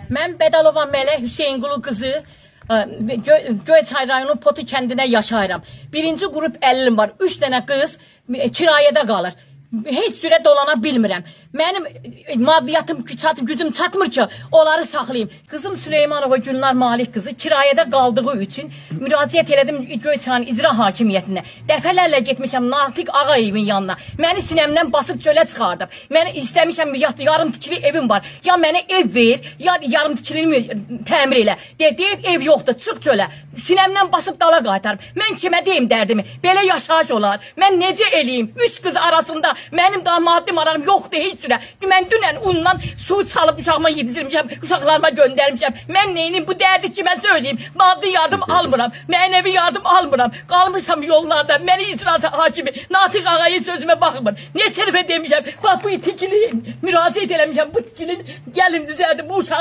Mən Bədəlova Mələk Hüseynqulu qızı Göyçay rayonu Potu kəndində yaşayıram. Birinci qrup 50-m var. 3 dənə qız kirayədə qalır. Heç cürə dolana bilmirəm. Mənim maddiyyatım, gücüm çatmır ki, onları saxlayım. Qızım Süleymanova Gülnar Malik qızı kirayədə qaldığı üçün müraciət elədim Göyçayın icra hakimiyyətinə. Dəfələrlə getmişəm Natiq Ağayevin yanına. Məni sinəmdən basıb çölə çıxardıb. Məni istəmişəm yarım tikili evim var. Ya mənə ev ver, ya yarım tikilimi təmir elə. Dedi, ev yoxdur, çıx çölə. Sinəmdən basıb dala qaytarıb. Mən kimə deyim dərdimi? Belə yaşayış olar. Mən necə eləyim? Üç qız arasında mənim daha maddi marağım yoxdur heç cürə. Mən dünən undan su çalıb uşağıma yedirmişəm, uşaqlarıma göndərmişəm. Mən neynim bu dərdi kimə söyləyim? Maddi yardım almıram, mənəvi yardım almıram. Qalmışam yollarda. Məni icra hakimi Natiq ağayın sözümə baxmır. Neçə dəfə demişəm, bax bu tikili müraciət eləmişəm. Bu tikilin gəlin düzəldi bu uşağı.